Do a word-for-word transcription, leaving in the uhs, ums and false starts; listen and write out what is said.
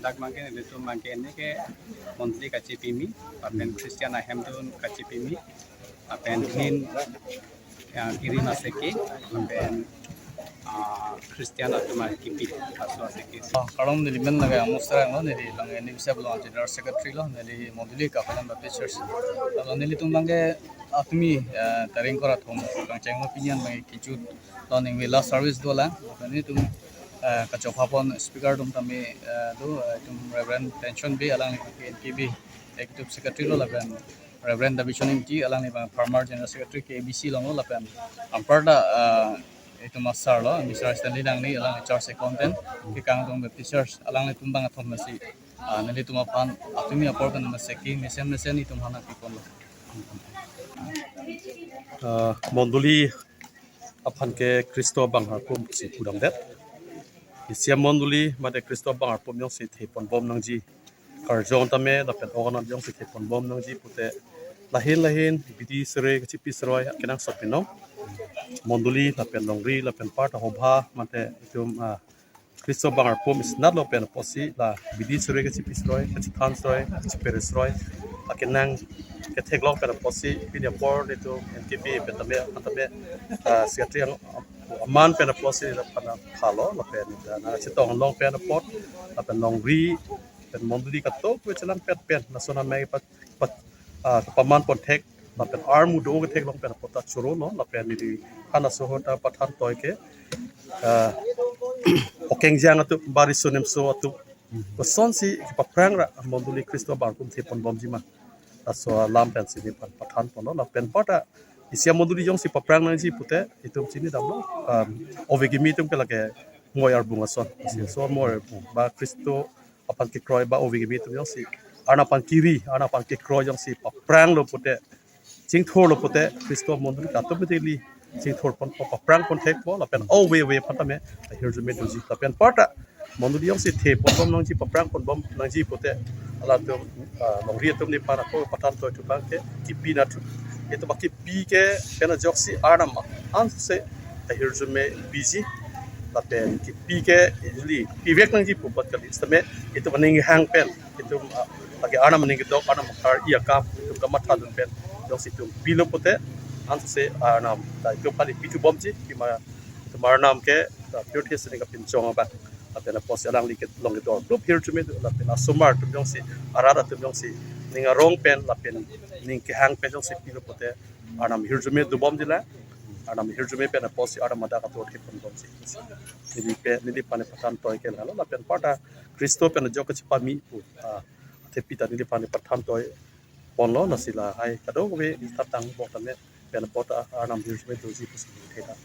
Dak abangke nelitum abangke neke mondoli kachepimi, lapen Christian ahemtun kachepimi, lapen hin, ya, kirim aseke, lapen, ah, Christian atum akipi, laso aseke. Ah, kardom, neli men lake Amos Terang lo, neli lang N B C lo, General Secretary lo, neli mondoli Kapanem Baptist Church. Lalu nelitum abangke atumi, eh, tarik ingkoi ra thom, kangcheng lo pini an abangke kejut lo, ningve last service dolang. Nelitum, eh, kachopha pon speaker atum tame, eh, do, eh, itum Reverend Tension Bey, alangli K N K B Executive Secretary lo, lapen Reverend Davidson Ingti, alangli abang former General Secretary K B C along lo, lapen anparta, eh, itum a-sir lo, Mister Stanley Langni, alangli Church Accountant, kekang atum Baptist Church, alanglitum abang athom masi, ah, nelitum aphan atumi apor pen masi ke mesen mesen itum aphan nangpi ponlo. Ah, mondoli aphan ke Khristo abang harpum si pudamdet. Isi amondoli mate Khristo abang harpum jongsi thepon bom nangji, karjong tame lapen oganon jongsi thepon bom nangji pute, lahin lahin bidi sere kachipi seroi akenangsot pinon. Mondoli lapen longri lapen anparta hobha mate itum, ah, Khristo abang harpum isinat lo pen apotsi la bidi sere kachipi seroi, kachethan seroi, kachipere seroi akenang ketheklong pen apotsi pini apor nelitum N K B pen tame, tame, ah, Secretary ang aman pen apotsi la pana phalo, lapen, ah, nangchetong long pen apot, lapen longri pen mondoli katok ve chelang pet pen lason amei pat, pat, ah, paman pon thek, lapen armu do ketheklong pen apot ta choro lo, lapen neli hana sohota pathan toi ke, ah, okengjang atum, bari sonem so atum, kosonsi paprang ra mondoli Khristo abang harpum thepon bomji ma, laso alam pensi neli aphan pathan ponlo. Lapen anparta isi amondoli jongsi paprang nangji pute itum chinidamlo, um, ove kimi atum ke lake moi arbung ason. Isi so moi arbung ba Khristo aphan kekroi ba ove kimi atum jongsi Arnam aphan kiri, Arnam aphan kekroi jongsi paprang lo pute, chingthur lo pute, Khristo amondoli ta automatically chingthur pon, paprang pon thekpo, lapen ove ove aphan tame ahirjume doji. Lapen anparta mondoli jongsi thepon bom nangji, paprang pon bom nangji pute, halatum, ah, longri atum nephan ako pathan toi thu abangke kipi na thu. Itum akipi ke pen ajoksi Arnam ansi ahirjume piji, lapen kipi ke ili pivek nangji pu apot kali. Sitame itum aning hang pen, itum, ah, lake Arnam aning kedok, Arnam akar-i akam itum kamatha dun pen jongsi itum pilo pute, ansi Arnam ta itum aphan pi thu bomji, pima itum Arnam ke, ah, pure theist aning kapinchong abang. Lapen apotsi alangli kelong kedor plup hirjume do, lapen asomar atum jongsi, arat atum jongsi ning arong pen lapen ning kehang pen jongsi pilo pute, Arnam hirjume dobomjilang. Arnam hirjume pen apotsi Arnam adak atur thepon bomji. Neli pen, neliphan pathan toi ke lalo, lapen anparta Khristo pen ajok kachepami pu, ah, thepi ta neliphan pathan toi ponlo, lasi lahai kadokave tatang bok tame pen apot ta Arnam hirjume doji pusi theta.